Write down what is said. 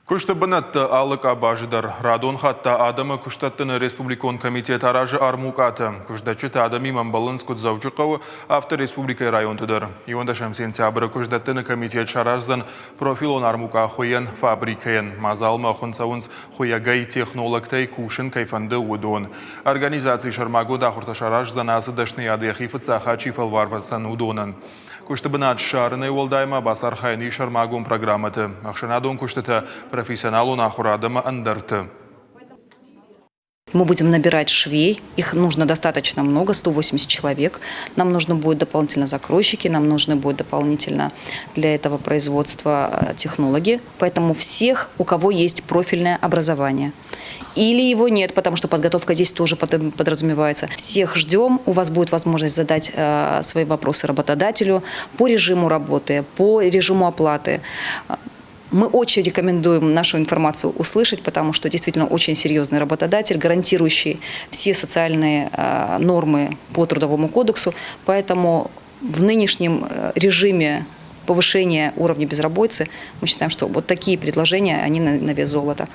Куысты бынӕтты алы къабазы дӕр радон хатт та адӕмы куыстдӕттыны республикон комитет аразы армукъатӕ. Куыстдӕтджытӕ адӕмимӕ ӕмбӕлынц куыд Дзӕуджыхъӕуы, афтӕ республикӕйы районты дӕр. 11 сентябры куыстдӕттыны комитет сараздзӕн профилон армукъа хуыйӕн фабрикӕйӕн. Мадзалмӕ хуынд цӕуынц хуыйӕгӕй, технологтӕй кусын кӕй фӕнды, уыдон. Организацийы сӕрмагонд ахуыртӕ сараздзӕн ацы дӕсныйады йӕхи фыццаг чи фӕлварвӕдзӕн, уыдонӕн. Куысты бынат ссарынӕй уӕлдай ма бацархайӕн ис сӕрмагонд программӕты, ӕхсӕнадон куыстытӕ, профессионалон ахуырад ӕмӕ ӕндӕрты. Мы будем набирать швей, их нужно достаточно много, 180 человек. Нам нужны будут дополнительно закройщики, нам нужны будут дополнительно для этого производства технологи. Поэтому всех, у кого есть профильное образование. Или его нет, потому что подготовка здесь тоже подразумевается. Всех ждем, у вас будет возможность задать свои вопросы работодателю по режиму работы, по режиму оплаты. Мы очень рекомендуем нашу информацию услышать, потому что действительно очень серьезный работодатель, гарантирующий все социальные нормы по Трудовому кодексу. Поэтому в нынешнем режиме повышения уровня безработицы мы считаем, что вот такие предложения, они на вес золота.